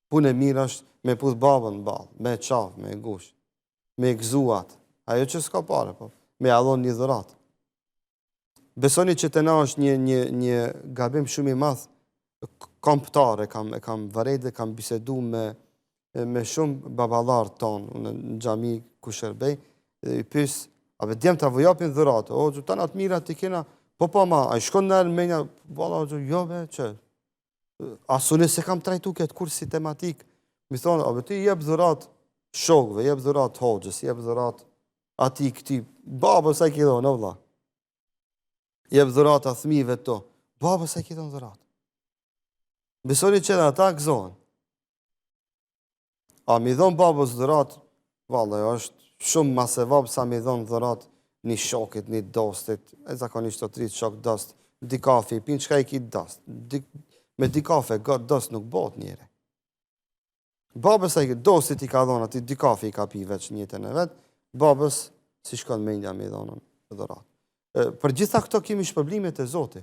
Punë e mirë është me puth babën në ballë, me qafë, me gush, me gëzu atë. Ajo që s'ka pare, po, me ia dhon një dhuratë. Besoni që te na është një, një, një gabim shumë i madh kombëtar, e kam, e kam vërejt dhe kam bisedu me, me shumë baballarë tonë, unë në xhami ku shërbej, dhe i pys, a be djemtë a vë japin dhuratë, o, që tanë atë mira t'i kena, po po ma, a i shkon në menja, valla, o, jo be, që, as unë s'e kam trajtu këtë kurrë si tematikë, mi thonë, a be ti jep dhuratë shokëve, jep dhuratë hoxhës, jep dhuratë atij këtij, babës a i ki dhonë, o vlla, jep dhurata thmive tu, babës a i ki dhonë dhuratë. Besoni që edhe ata gëzohen. A mi dhonë babës dhuratë, valla, është shumë ma sevap sa mi dhonë dhuratë një shokit, një dostit, e zakonisht të tritë shok dost, di kafe i pinë, çka i ki dost? Di, me di kafe, dost nuk bohet njeri. Babës a i dostit i ka dhonë, ati di kafe i ka pi veç në jetën e vet, babës s'i shkon mendja mi dhonë dhuratë. Për gjitha këto kemi shpërblime te Zoti.